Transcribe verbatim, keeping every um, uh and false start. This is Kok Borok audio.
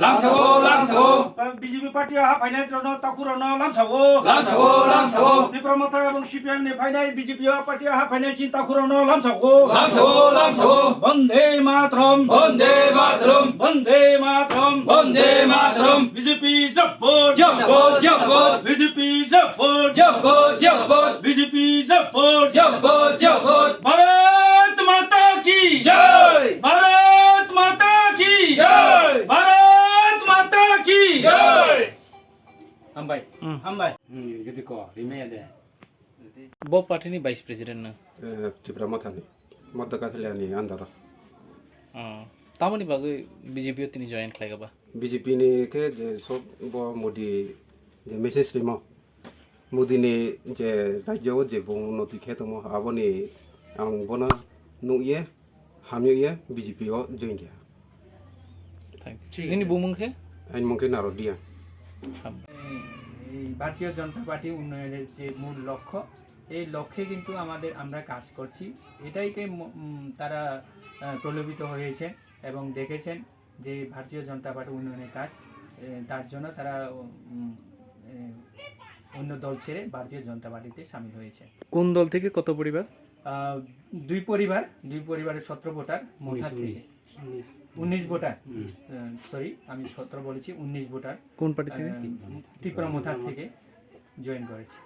Lamsao, lamsao. B J P party o haphainai rokno takhuk rokno lamsao. Lamsao, lamsao. Tipra Motha ebong C P M ni phainai B J P o party o haphainai chini takhuk rokno lamsao. Lamsao, lamsao. Bande Mataram. Bande Mataram. Bande Mataram. Bande Mataram. B J P jabbar. Jabbar, jabbar. B J P jabbar. Jabbar, jabbar. B J P jabbar. Jabbar, jabbar. Bharat Mata ki. Jai. Bharat Mata ki. Jai. Bharat Mata ki. Jai. Hambai. Hmm. Hambai. Hmm, gede ko, rime de. Bo party ni vice president na? Eh, Tipra Motha ni. Madhya Kathilia ni under o. Ah, tamoni bagwi B J P o tini join khlai ba? B J P ni khe je sok bo Modi je message rimo. Modi ni je rajyo o je bung unnoti khe tongmo, aboni ang bono nukye, hamyokye B J P o join ya. Thank you. Nini bumung khe? Aini mung khe Narodiya. Ham. এই ভারতীয় জনতা পার্টি উন্নয়নের যে মূল লক্ষ্য, এই লক্ষ্যে কিন্তু আমাদের, আমরা কাজ করছি। এটাইতে ম-, উম, তারা, আহ, প্রলোভিত হয়েছেন এবং দেখেছেন যে ভারতীয় জনতা পার্টি উন্নয়নের কাজ, এ, তার জন্য তারা, উম, এ, অন্য দল ছেড়ে ভারতীয় জনতা পার্টিতে সামিল হয়েছে। কোন দল থেকে কত পরিবার? আহ, দুই পরিবার, দুই পরিবারের সতেরো ভোটার মথা উনিশ, থেকে। উনিশ। উনিশ ভোটার। হুম। আহ, সরি, আমি সতেরো বলেছি, উনিশ ভোটার। কোন পার্টি থেকে? আহ, তিপ্রা মথা থেকে জয়েন করেছে।